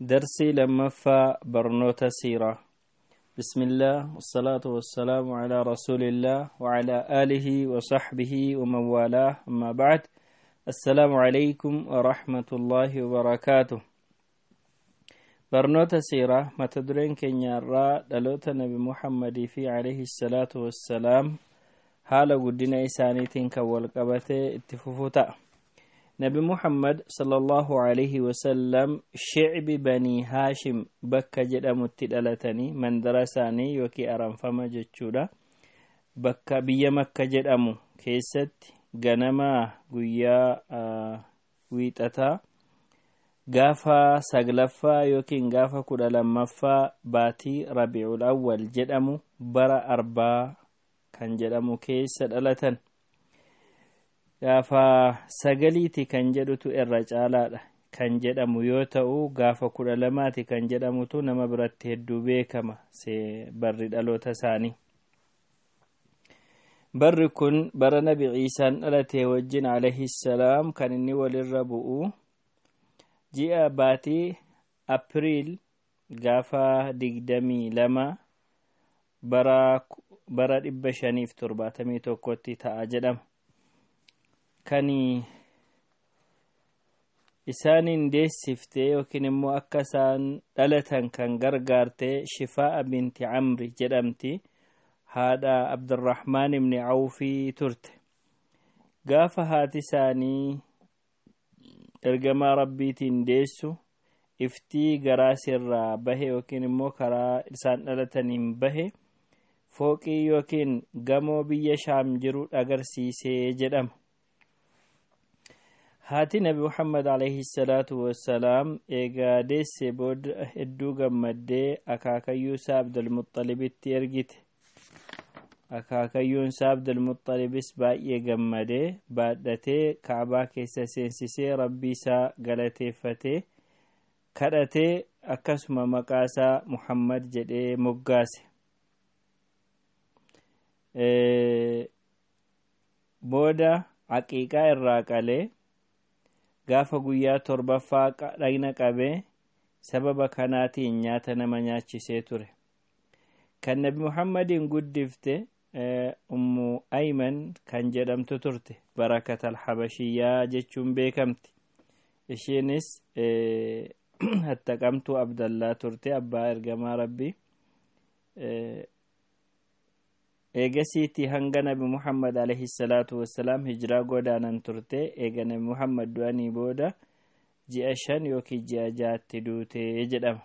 Darsii lammaffaa barnoota siiraa. بسم الله والصلاة والسلام على رسول الله وعلى آله وصحبه ومن والاه، أما بعد، السلام عليكم ورحمة الله وبركاته. Barnoota siiraa mata dureen keenyaarraa dhaloota Nabi Muhammadii fi alayhi salaatu wassalaam haala guddina isaaniitiin kan wal qabatee itti fufuu ta'a. Nabi Muhammad sallallahu alaihi wasallam shicbi Banii Haashim bakka jedhamutti dhalatanii, mandara isaanii yookiin aranfama jechuudha. Bakka biyya Makka jedhamu keessatti ganama guyyaa Wiixataa gaafa 9ffaa yookiin gaafa 12ffaa baatii Rabiicul Awwal jedhamu bara 4 kan jedhamu keessa dhalatan. Gaafa 9ti kan jedhutu irra caalaadha kan jedhamu yoo ta'u, gaafa 12ti kan jedhamutu nama biratti hedduu beekama barri dhaloota isaanii. Barri kun bara Nabi Ciisaan dhalate wajjin alayhi salaam kan inni walirra bu'u ji'a baatii Apiriil gaafa 22 bara 571tti ta'a jedhama. Kan isaaniin deessiftee yookiin immoo akka isaan dhalatan kan gargaarte Shifaa'a binti Camri jedhamti, haadha Abdurrahmaan ibni Awfii turte. Gaafa haati isaanii ergamaa Rabbiitiin deessu iftii garaa sirraa bahe yookiin immoo karaa isaan dhalataniin bahe fooqii yookiin gamoo biyya Shaam jiru agarsiisee jedhama. Haati Nabi Muhammad alayhi salaatu wassalaam eegaa deessee booda hedduu gammaddee akaakayyuu isaa Abdulmuxxalibitti ergite. Akaakayyuun isaa Abdulmuxxalibis baay'ee gammadee baadhatee Kaabaa keessa seensisee Rabbii isaa galateeffatee kadhatee akkasuma maqaa isaa Muhammad jedhee moggaase. Booda aqiiqaa irraa qalee gaafa guyyaa 7ffaa dhagna qabee sababa kanaatiin nyaata nama nyaachisee ture. Kan Nabi Muhammadiin guddifte Ummu Ayman kan jedhamtu turte, Barakat al-Habashiyyaa jechuun beekamti. Isheenis hattaqamtuu Abdallaa turte, abbaa ergamaa Rabbii. Eegasiitii hanga Nabi Muhammad alayhi salaatu wassalaam hijiraa godaanan turte. Eega Nabi Muhammad du'anii booda ji'a 5 yookiin ji'a 6tti duute jedhama.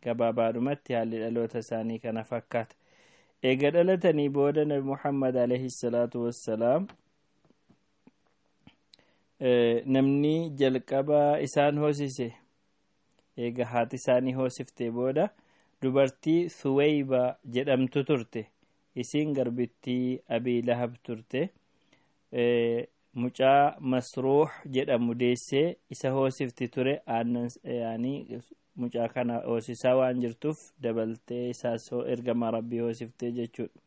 Gabaabaadhumatti haalli dhaloota isaanii kana fakkaata. Eega dhalatanii booda Nabi Muhammad alayhi salaatu wassalaam namni jalqaba isaan hoosise, eega haati isaanii hoosiftee booda, dubartii Suweyba jedhamtu turte. Isiin garbittii Abii Lahab turte. Mucaa Masruux jedhamu deessee isa hoosifti ture. Aannan yaanii mucaa kana hoosisaa waan jirtuuf dabaltee isaas ergamaa Rabbii hoosiftee jechuudha.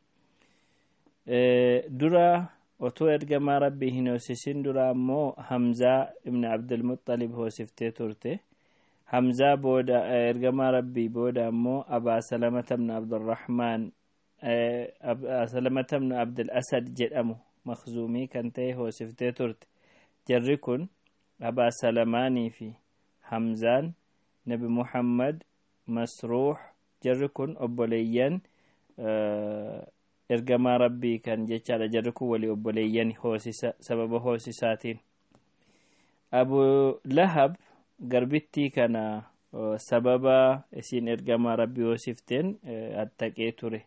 Dura otoo ergamaa Rabbii hin hoosisin dura ammoo Hamzaa ibn Abdulmuxxalib hoosiftee turte. Hamzaa booda, ergamaa Rabbii booda ammoo Abaa Salamata ibn Abdurrahmaan, Salamata ibn Abdul Asad jedhamu Makzuumii kan ta'e hoosiftee turte. Jarri kun Abaa Salamaanii fi Hamzaan, Nabi Muhammad, Masruux, jarri kun obboleeyyan ergamaa Rabbii kan jechaadha. Jarri kun walii obboleeyyan hoosisa sababa hoosisaatiin. Abu Lahab garbittii kana sababa isiin ergamaa Rabbii hoosifteen attaqee ture.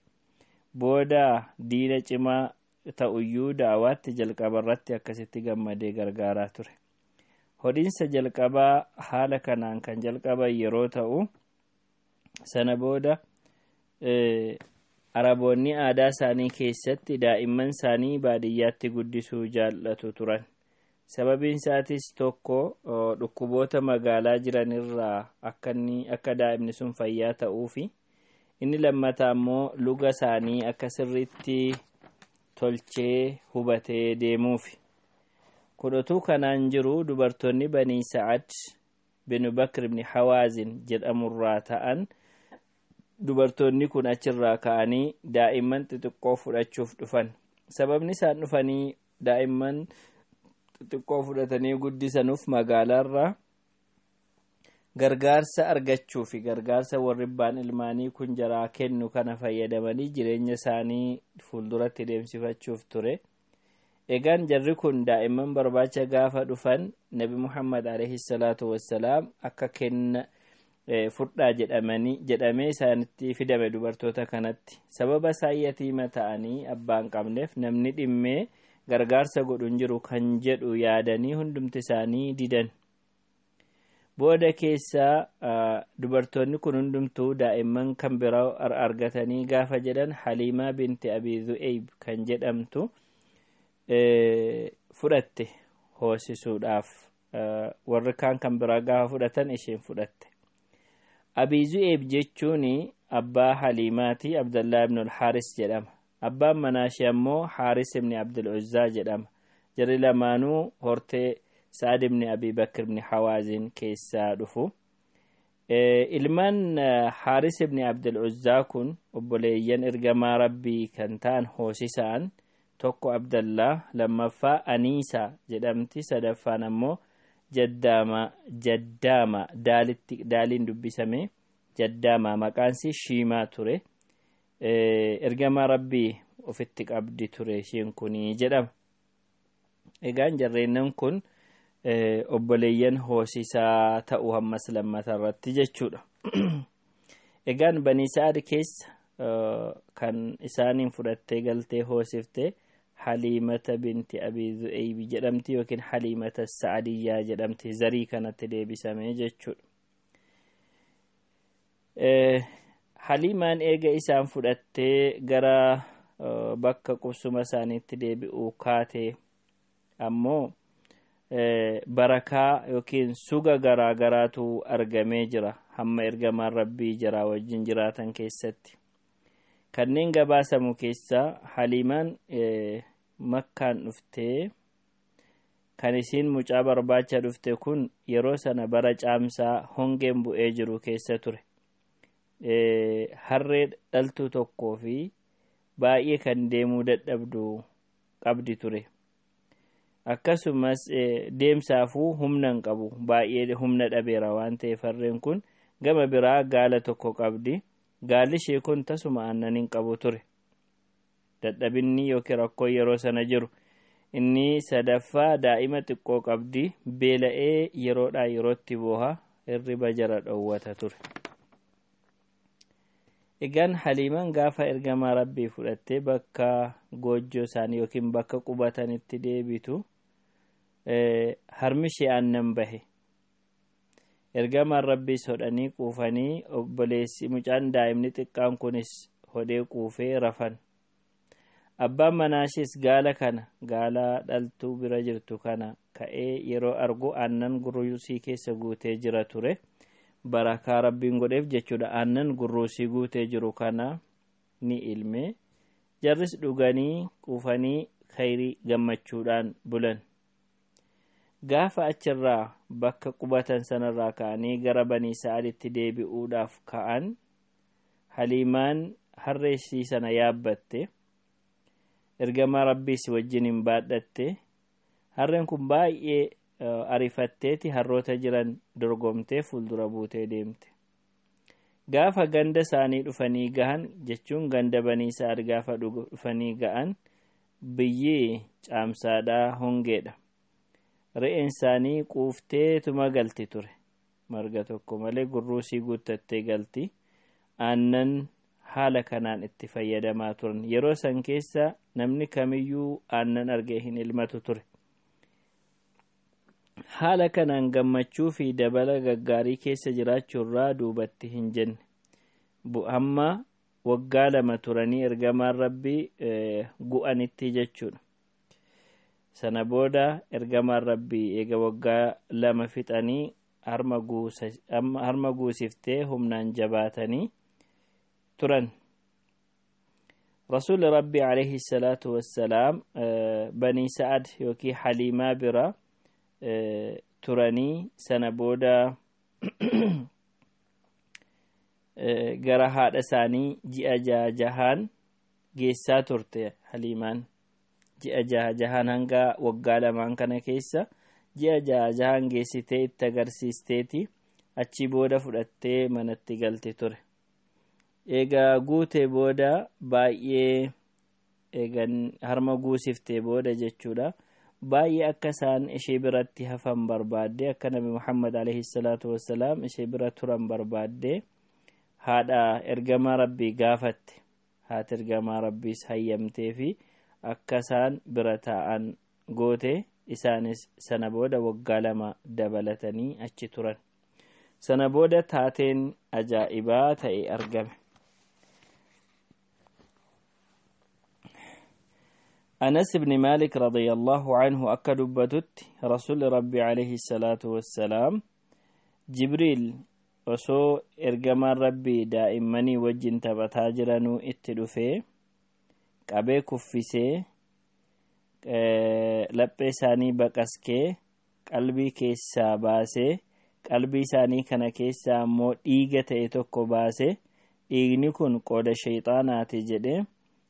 Booda diina cimaa ta'uyyuu da'awaatti jalqaba irratti akkasitti gammadee gargaaraa ture. Hodhiinsa jalqabaa haala kanaan kan jalqaban yeroo ta'u, sana booda Araboonni aadaa isaanii keessatti daa'imman isaanii baadiyyaatti guddisuu jaallatu turan. Sababiin isaatis tokko dhukkuboota magaalaa jiran irraa akka daa'imni sun fayyaa ta'uufi, inni lammataa immoo luga isaanii akka sirriitti tolchee hubatee deemuufi. Kudhatuu kanaan jiru dubartoonni Banii Sa'ad bin Bakr ibn Hawaazin jedhamurraa ta'an dubartoonni kun achirraa ka'anii daa'imman xixiqqoo fudhachuuf dhufan. Sababni isaan dhufanii daa'imman xixiqqoo fudhatanii guddisanuuf magaalaarraa gargaarsa argachuu fi gargaarsa warri abbaan ilmaanii kun jaraa kennu kana fayyadamanii jireenya isaanii fuulduratti deemsifachuuf ture. Egaan jarri kun daa'imman barbaacha gaafa dhufan, Nabi Muhammad alayhi salaatu wassalaam akka kenna fudhaa jedhamanii jedhamee isaanitti fidame dubartoota kanatti. Sababa isaan yatiima ta'anii abbaan qabneef namni dhimmee gargaarsa godhu hin jiru kan jedhu yaadanii hundumti isaanii didan. Booda keessaa dubartoonni kun hundumtuu daa'imman kan biraa argatanii gaafa jedhan, Haliimaa binti Abi Zu'eeb kan jedhamtu fudhatte hoosisuudhaaf. Warri kaan kan biraa gaafa fudhatan isheen fudhatte. Abi Zu'eeb jechuun abbaa Haliimaati, Abdallaa ibn Haaris jedhama. Abbaan manaa ishee ammoo Haaris ibn Abdul Uzzaa jedhama. Jarri lamaanuu hortee Sa'ad ibn Abi Bakr ibn Hawaazin keessaa dhufu. Ilmaan Haaris ibn Abdul Uzzaa kun obboleeyyan ergamaa Rabbii kan ta'an hoosisaan tokko Abdallaa, lammaffaa Aniisaa jedhamti, sadaffaan ammoo Jaddaama, Jaddaama daalitti daaliin dubbisame Jaddaama, maqaansi Shiimaa ture. Ergamaa Rabbii ofitti qabdi ture isheen kunii jedhama. Egaan jarreennan kun obboleeyyan hoosisaa ta'uu hammas lammata irratti jechuudha. Egaan Banii Sa'ad keessa kan isaaniin fudhattee galtee hoosiftee Haliimata binti Abi Zu'eeybi jedhamti yookiin Haliimata Sa'adiyyaa jedhamti, zarii kanatti deebisame jechuudha. Haliimaan eega isaan fudhattee gara bakka qubsuma isaaniitti deebi'uu kaatee ammoo barakaa yookiin suga garaa garaatu argamee jira hamma ergamaan Rabbii jira wajjin jiraatan keessatti. Kanneen gabaasamu keessaa Haliimaan Makkaan dhuftee kan isiin mucaa barbaacha dhufte kun yeroo sana bara caamsaa hongeen bu'ee jiru keessa ture. Harree dhaltuu tokkoo fi baay'ee kan deemuu dadhabdu qabdi ture. Akkasumas deemsaafuu humna hin qabu, baay'ee humna dhabeera waan ta'eef harreen kun. Gama biraa gaala tokko qabdi. Gaalli ishee kun tasuma aannan hin qabu ture. Dadhabinni yookiin rakkoo yeroo sana jiru. Inni sadaffaa daa'ima xiqqoo qabdi, beela'ee yeroodhaa yerootti booha, hirriba jara dhoowwata ture. Egaan Haliimaan gaafa ergamaa Rabbii fudhattee bakka goojjoo isaanii yookiin bakka qubatanitti deebitu harmi ishee aannan bahe. Ergamaan Rabbiis hodhanii quufanii, obboleessi mucaan daa'imni xiqqaan kunis hodhee quufee rafan. Abbaan manaa ishees gaala kana, gaala dhaltuu bira jirtu kana ka'ee yeroo argu aannan gurruusii keessa guutee jira ture. Barakaa Rabbiin godheef jechuudha. Aannan gurruusii guutee jiru kana ni ilme. Jarris dhuganii quufanii khayrii gammachuudhaan bulan. Gaafa achirraa bakka qubatan sanarraa ka'anii gara Banii Sa'aditti deebi'uudhaaf ka'an, Haliimaan harree ishii sana yaabbatte. Ergamaa Rabbiis wajjin hin baadhatte. Harreen kun baay'ee ariifatteeti harroota jiran dorgomtee fuuldura buutee deemte. Gaafa ganda isaanii dhufanii gahan, jechuun ganda Banii Sa'ad gaafa dhufanii ga'an, biyyi caamsaadhaa, hongeedha. Re'een isaanii quufteetuma galti ture. Marga tokko malee gurruusii guuttattee galti. Aannan haala kanaan itti fayyadamaa turan. Yeroo san keessa namni kamiyyuu aannan argee hin ilmatu ture. Haala kanaan gammachuu fi dabala gaggaarii keessa jiraachuurraa duubatti hin jenne. Hamma waggaa 2 turanii ergamaan Rabbii gu'anitti jechuudha. Sana booda ergamaan Rabbii eega waggaa 2 fixanii harma guusiftee humnaan jabaatanii turan. Rasuulli Rabbii alayhi salaatu wassalaam Banii Sa'ad yookiin Haliimaa bira turanii sana booda Gara haadha isaanii ji'a jaha jahaan geessaa turte Haliimaan. Ji'a jaha jahaan hanga waggaa 2 kana keessa ji'a jaha jahaan geessitee itti agarsiisteeti achi booda fudhattee manatti galte ture. Egaa guutee booda baay'ee eegan harma guusiftee booda jechuudha. Baay'ee akka isaan ishee biratti hafan barbaadde, akka Nabi Muhammad alayhi salaatu wassalaam ishee bira turan barbaadde haadha ergamaa Rabbii gaafatte. Haati ergamaa Rabbiis hayyamtee fi akka isaan bira taa'an goote. Isaanis sana booda waggaa 2 dabalatanii achi turan. Sana booda taateen ajaa'ibaa ta'e argame. Anas ibn Maalik radiyallahu anhu akka dubbatutti Rasuulli Rabbi alayhi salaatu wassalaam Jibriil osoo ergamaan Rabbii daa'immanii wajjin taphataa jiranuu itti dhufee qabee kuffisee laphee isaanii baqaskee qalbii keessaa baasee, qalbii isaanii kana keessaa ammoo dhiiga ta'e tokko baasee, dhiigni kun qooda shayxaanaati jedhee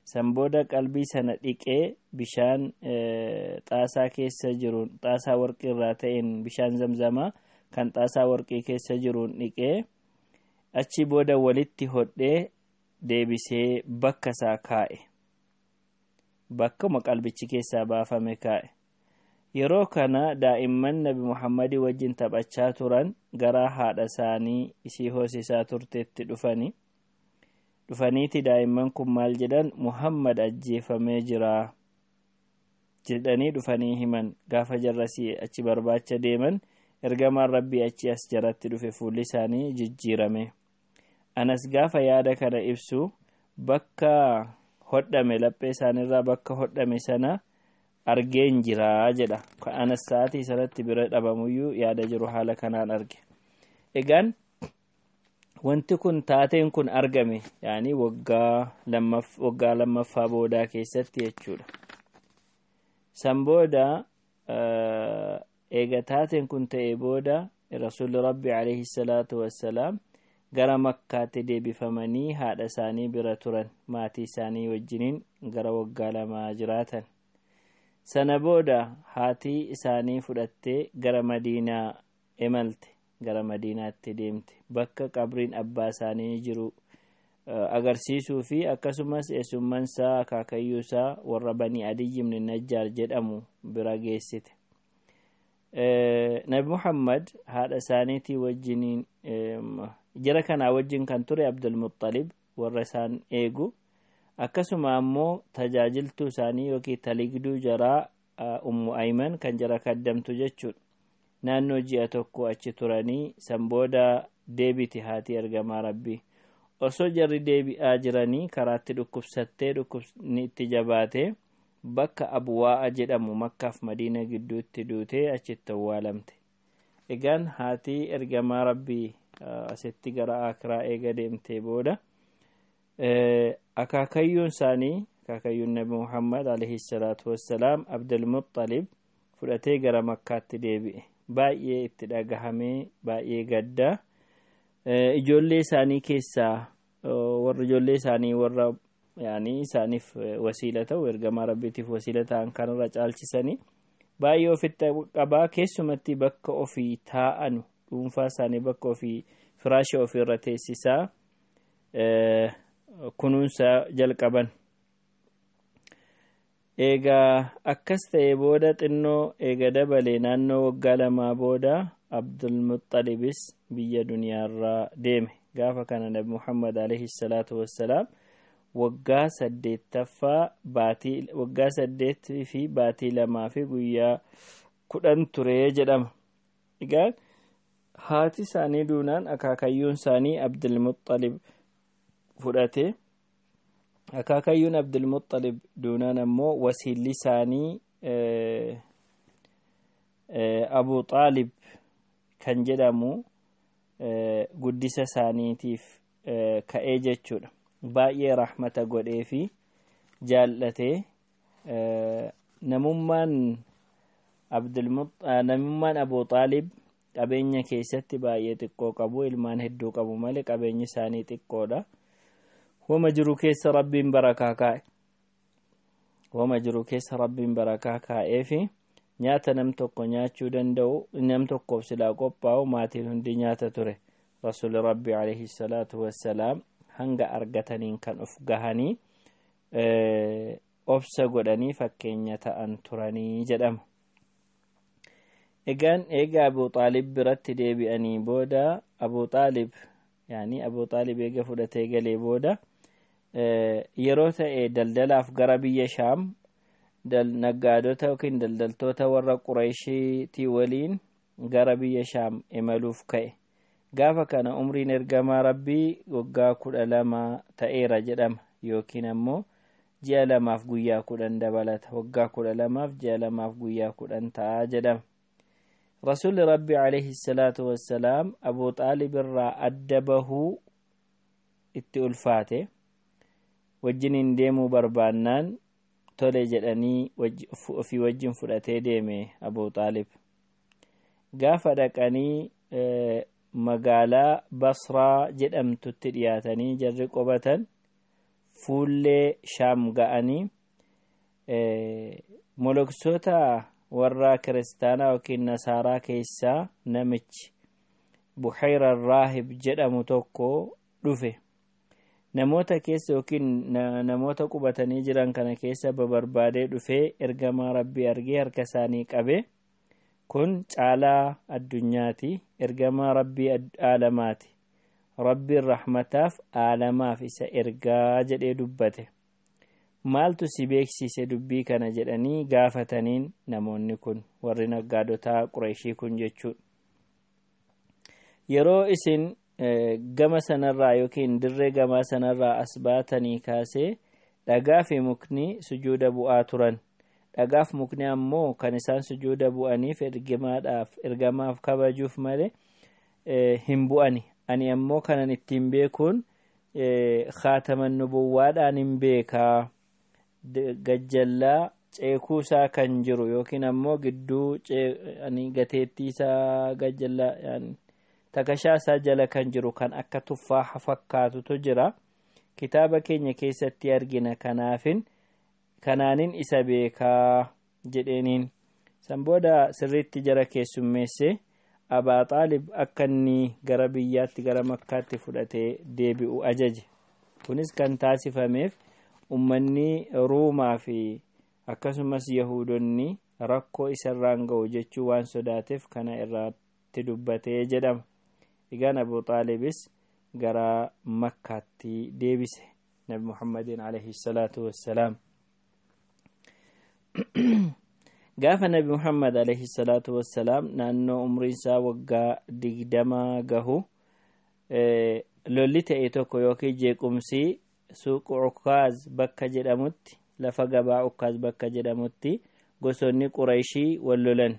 san booda qalbii sana dhiqee bishaan xaasaa keessa jiruun, xaasaa warqii irraa ta'een, bishaan zamzamaa kan xaasaa warqii keessa jiruun dhiqee achi booda walitti hodhee deebisee bakka isaa kaa'e. Bakkuma qalbichi keessaa baafame kaa'e. Yeroo kana daa'imman Nabi Muhammadii wajjin taphachaa turan gara haadha isaanii isii hoosisaa turteetti dhufani. Dhufaniiti daa'imman kun maal jedhan? Muhammad ajjeefamee jira jedhanii dhufanii himan. Gaafa jarrasii achi barbaacha deeman ergamaan Rabbii achi as jaratti dhufe, fuulli isaanii jijjiirame. Anas gaafa yaada kana ibsu bakka hodhame, laphee isaaniirraa bakka hodhame sana argeen jiraa jedha. Anas sa'aatii sanatti bira dhabamuyyuu yaada jiru haala kanaan arge. Egaan wanti kun, taateen kun argame yaani waggaa lammaffaa boodaa keessatti jechuudha. San booda eega taateen kun ta'e booda Rasuulli Rabbi alayhi salaatu wassalaam gara Makkaatti deebifamanii haadha isaanii bira turan, maatii isaanii wajjiniin gara waggaa 2 jiraatan. Sana booda haatii isaanii fudhattee gara Madiinaa imalte, gara Madiinaatti deemte, bakka qabriin abbaa isaanii jiru agarsiisuu fi akkasumas eessummansaa akaakayyuusaa warra Banii Adiyyi ibn Najjaar jedhamu bira geessite. Nabi Muhammad haadha isaaniitii wajjiniin jara kanaa wajjin kan ture Abdulmuxalib warra isaan eegu, akkasuma ammoo tajaajiltuu isaanii yookiin taligduu jaraa Ummu Ayman kan jara kaddamtu jechuudha. Naannoo ji'a 1 achi turanii san booda deebiti haati ergamaa Rabbii. Osoo jarri deebi'aa jiranii karaatti dhukkubsattee, dhukkubni itti jabaatee bakka Abwaa'a jedhamu Makkaaf Madiina gidduutti duutee achitti awwaalamte. Egaan haatii ergamaa Rabbii asitti gara Akiraa eega deemtee booda akaakayyuun isaanii, akaakayyuun Nabi Muhammad alayhi salaatu wassalaam Abdulmuxalib fudhatee gara Makkaatti deebi'e. Baay'ee itti dhagahamee baay'ee gaddaa. Ijoollee isaanii keessaa warra ijoollee isaanii warra yaani isaaniif wasiila ta'u, ergamaa Rabbiitiif wasiila ta'an kanarra caalchisanii baay'ee ofitti qabaa, keessumatti bakka ofii taa'anu dhuunfaa isaanii bakka ofii firaasha ofiirra teessisaa kunuunsa jalqaban. Eegaa akkas ta'e booda xinnoo eega dabalee naannoo waggaa 2 booda Abdulmuxalibis biyya duniyaarraa deeme. Gaafa kana Nabi Muhammad alayhi salaatu wassalaam waggaa 8ffaa baatii waggaa 8 fi baatii 2 fi guyyaa 10 ture jedhama. Egaa haati isaanii duunaan akaakayyuun isaanii Abdulmuxalib fudhate. Akaakayyuun Abdulmuxalib duunaan ammoo wasiilli isaanii Abu Xaalib kan jedhamu guddisa isaaniitiif ka'ee jechuudha. Baay'ee rahmata godhee fi jaallatee namummaan Abu Xaalib Qabeenya keessatti baay'ee xiqqoo qabu, ilmaan hedduu qabu malee qabeenyi isaanii xiqqoodha. Wama jiru keessa Rabbiin barakaa kaa'e. Wama jiru keessa Rabbiin barakaa kaa'eefi nyaata nam tokko nyaachuu danda'u, nam tokkoof silaa qophaa'u maatiin hundi nyaata ture. Rasuulli Rabbi alayhi salaatu wassalaam hanga argataniin kan of gahanii obsa godhanii fakkeenya ta'an turanii jedhama. Egaan eega Abu Xaalib biratti deebi'anii booda, Abu Xaalib yaani Abu Xaalib eega fudhatee galee booda, yeroo ta'e daldalaaf gara biyya Shaam naggaadota yookiin daldaltoota warra Qureeshiitii waliin gara biyya Shaam imaluuf ka'e. Gaafa kana umriin ergamaa Rabbii waggaa 12 ta'eera jedhama, yookiin ammoo ji'a 2f guyyaa 10 dabalata. Waggaa 12f ji'a 2f guyyaa 10 ta'a jedhama. Rasuulli Rabbi alayhi salaatu wassalaam Abu Xaalib irraa adda bahuu itti ulfaate. Wajjiniin deemuu barbaannaan tole jedhanii ofii wajjin fudhatee deeme Abu Xaalib. Gaafa dhaqanii magaalaa Basraa jedhamtutti dhiyaatanii jarri qubatan, fuullee Shaam ga'anii, moloksoota warra kiristaanaa yookiin nasaaraa keessaa namichi Buhayra Raahib jedhamu tokko dhufe. Namoota keessa yookiin namoota qubatanii jiran kana keessa babarbaadee dhufee ergamaa Rabbii argee harka isaanii qabe. Kun caalaa addunyaati, ergamaa Rabbii aalamaati, Rabbiin rahmataaf aalamaaf isa ergaa jedhee dubbate. Maaltu si beeksise dubbii kana jedhanii gaafataniin namoonni kun, warri naggaadotaa Qureeshii kun jechuudha. Yeroo isin gama sanarraa yookiin dirree gamaa sanarraa as baatanii kaasee dhagaa fi mukni sujuuda bu'aa turan. Dhagaaf mukni ammoo kan isaan sujuuda bu'aniif ergamaadhaaf, ergamaaf kabajuuf malee hin bu'ani. Ani ammoo kanan ittiin beekuun khaataman nubuwwaadhaan hin beekaa. Gajjallaa ceekuu isaa kan jiru yookiin ammoo gidduu gateettii isaa gajjallaa takashaa isaa jala kan jiru kan akka tuffaaha fakkaatutu jira. Kitaaba keenya keessatti argina, kanaafin kanaanin isa beekaa jedheeniin. San booda sirriitti jara keessummeesse. Abaa Xaalib akka inni gara biyyaatti, gara Makkaatti fudhatee deebi'u ajaje. Kunis kan taasifameef ummanni Ruumaa fi akkasumas Yahudonni rakkoo isarraan ga'u jechuu waan sodaateef kana irratti dubbatee jedhama. Egaan Abu Xaalibis gara Makkaatti deebise Nabi Muhammadin alayhi salaatu wassalaam. Gaafa Nabi Muhammad alayhi salaatu wassalaam naannoo umriin isaa waggaa 20 gahu, lolli ta'e tokko yookiin jeequmsi suuqa Ukkaaz bakka jedhamutti, lafa gabaa Ukkaaz bakka jedhamutti gosoonni Qureeshii wal lolan.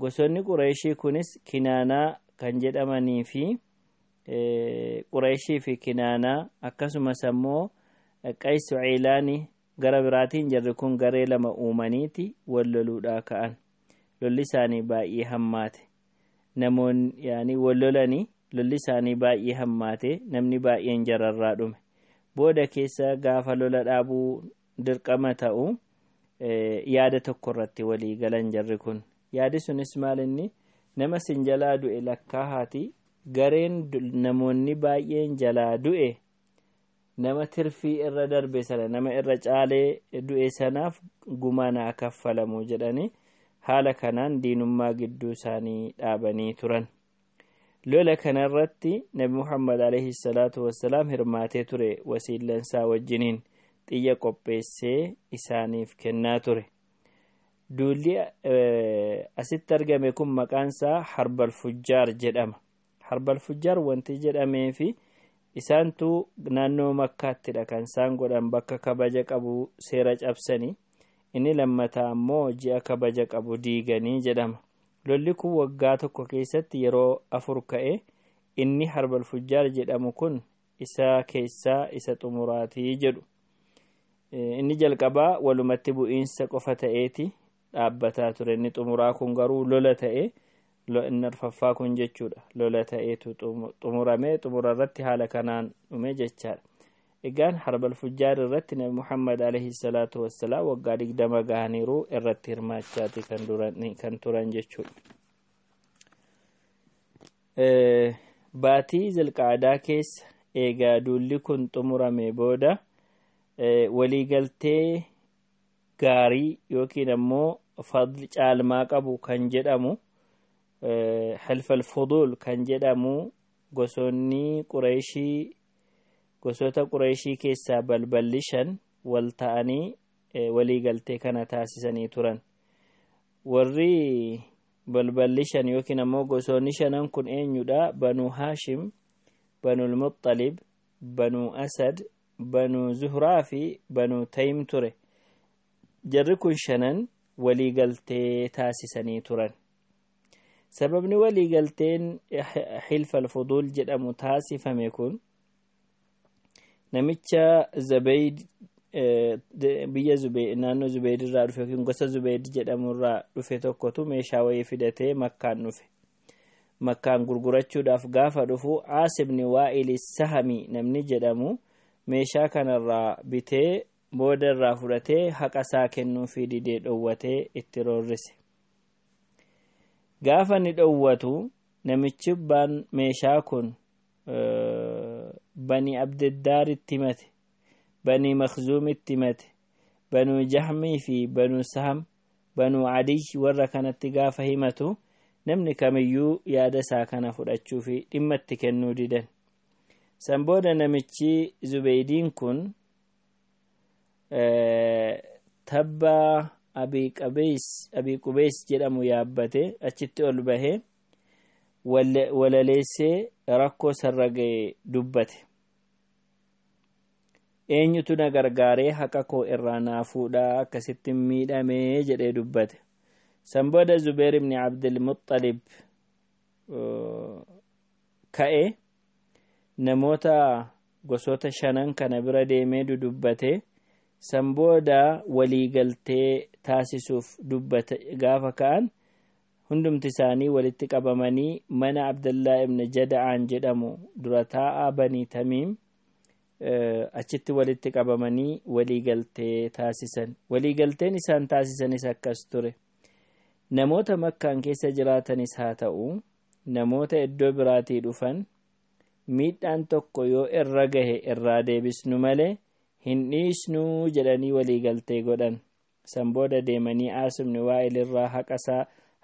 Gosoonni Qureeshii kunis Kinaanaa kan jedhamanii fi Qureeshii fi Kinaanaa, akkasumas ammoo Qaysu Ciilaanii gara biraatiin, jarri kun garee lama uumaniiti wal loluudhaa ka'an. Lolli isaanii baay'ee hammaate. Namoonni yaani wal lolanii lolli isaanii baay'ee hammaate, namni baay'een jararraa dhume. Booda keessa gaafa lola dhaabuu dirqama ta'u yaada tokko irratti walii galan jarri kun. Yaadi sunis maal inni? Nama sin jalaa du'e lakkaahaati, gareen namoonni baay'een jalaa du'e nama tirfii irra darbe sana, nama irra caalee du'e sanaaf gumaa naa kaffalamu jedhanii haala kanaan diinummaa gidduu isaanii dhaabanii turan. Lola kanarratti Nabi Muhammad alayhi salaatu wassalaam hirmaatee ture. Wasiillansaa wajjiniin xiyya qopheessee isaaniif kennaa ture. Duulli asitti argame kun maqaan isaa Harbal Fujjaar jedhama. Harbal Fujjaar wanti jedhamee fi isaantu naannoo Makkaattidha kan isaan godhan, bakka kabaja qabu seera cabsanii, inni lammataa ammoo ji'a kabaja qabu diiganii jedhama. Lolli kun waggaa tokko keessatti yeroo 4 ka'e. Inni Harbal Fujjaar jedhamu kun isa keessaa isa xumuraatii jedhu. Inni jalqabaa walumatti bu'iinsa qofa ta'eeti dhaabbataa ture. Inni xumuraa kun garuu lola ta'e. Inni arfaffaa kun jechuudha lola ta'eetu xumurame. Xumura irratti haala kanaan dhume jechaadha. Egaan Harbal Fujjaar irratti Nabi Muhammad alayhi salaatu wassalaam waggaa 20 gahaniiru irratti hirmaachaati kan turan jechuudha. Baatii Zilqaadaa keessa eegaa duulli kun xumurame booda waliigaltee gaarii yookiin ammoo fadli caalmaa qabu kan jedhamu, Hilfal Fuduul kan jedhamu, gosoonni Qureeshii, gosoota Qureeshii keessaa balballi shan wal ta'anii waliigaltee kana taasisanii turan. Warri balballi shan yookiin ammoo gosoonni shanan kun eenyudha? Banuu Haashim, Banul Muxalib, Banuu Asad, Banuu Zuhraa fi Banuu Taym ture. Jarri kun shanan waliigaltee taasisanii turan. Sababni waliigalteen Hilfal Fuduul jedhamu taasifame kun namicha Zabeyd biyya naannoo Zubeyd irraa dhufe yookiin gosa Zubeyd jedhamu irraa dhufe tokkotu meeshaa wayii fidatee Makkaan dhufe. Makkaan gurgurachuudhaaf gaafa dhufu Aasibni Waa'il Sahami namni jedhamu meeshaa kanarraa bitee booda irraa fudhatee haqa isaa kennuufii didee dhowwatee itti roorrise. Gaafa ni dhowwatu namichi baan meeshaa kun Bani Abdiddaaritti himate, Bani Makzuumitti himate, Banuu Jahmii fi Banuu Saham, Banuu Adiy warra kanatti gaafa himatu namni kamiyyuu yaada isaa kana fudhachuu fi dhimma itti kennuu didan. San booda namichi Zubeydiin kun tabba Abii Qubeys jedhamu yaabbate achitti ol bahee walaleessee rakkoo sarra ga'e dubbate. Eenyutu na gargaaree haqa koo irraa naa fuudhaa, akkasitti miidhamee jedhee dubbate. San booda Zubeer ibni Abdilmuxalib ka'e namoota gosoota shanan kana bira deemee dudubbate. San booda waliigaltee taasisuuf dubbate. Gaafa ka'an hundumti isaanii walitti qabamanii mana Abdallaa ibn Jada'aan jedhamu dura taa'aa Banii Tamiim achitti walitti qabamanii waliigaltee taasisan. Waliigalteen isaan taasisanis akkas ture. Namoota Makkaan keessa jiraatanis haa ta'u namoota iddoo biraatii dhufan miidhaan tokko yoo irra gahe irraa deebisnu malee hin dhiisnuu jedhanii waliigaltee godhan. San booda deemanii Aasimni Waa'il irraa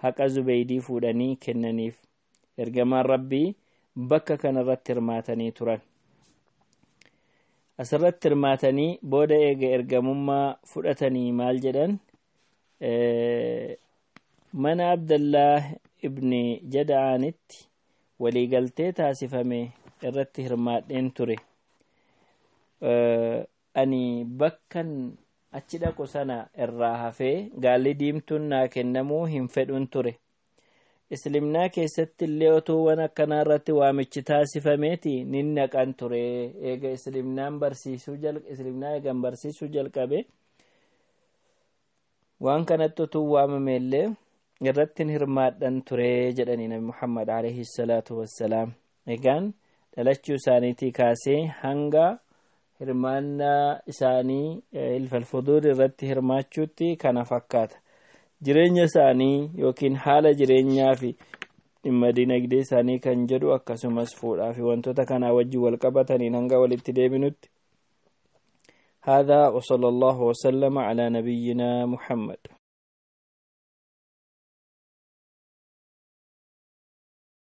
haqa Zubeydii fuudhanii kennaniif. Ergamaan Rabbii bakka kanarratti hirmaatanii turan. Asirratti hirmaatanii booda eega ergamummaa fudhatanii maal jedhan? Mana Abdallah ibni Jada'aanitti waliigaltee taasifame irratti hirmaadheen ture. Ani bakkan achi dhaqu sana irraa hafee gaalli diimtuun naa kennamuu hin fedhun ture. Islimnaa keessatti illee otuu waan akkanaa irratti waamichi taasifameeti nin naqan ture. Eega islimnaan barsiisuu islimnaa eegan barsiisuu jalqabe waan kanatti otuu waamame illee irratti hirmaadhan ture jedhanii Nabi Muhammad alayhi salaatu wassalaam. Egaan dhalachuu isaaniitii kaasee hanga hirmaannaa isaanii Hilfal Fuduur irratti hirmaachuutti kana fakkaata. Jireenya isaanii yookiin haala jireenyaa fi dhimma dinagdee isaanii kan jedhu akkasumas fuudhaa fi wantoota kanaa wajjin wal qabataniin hanga walitti deebinutti. هذا وصلى الله وسلم على نبينا محمد.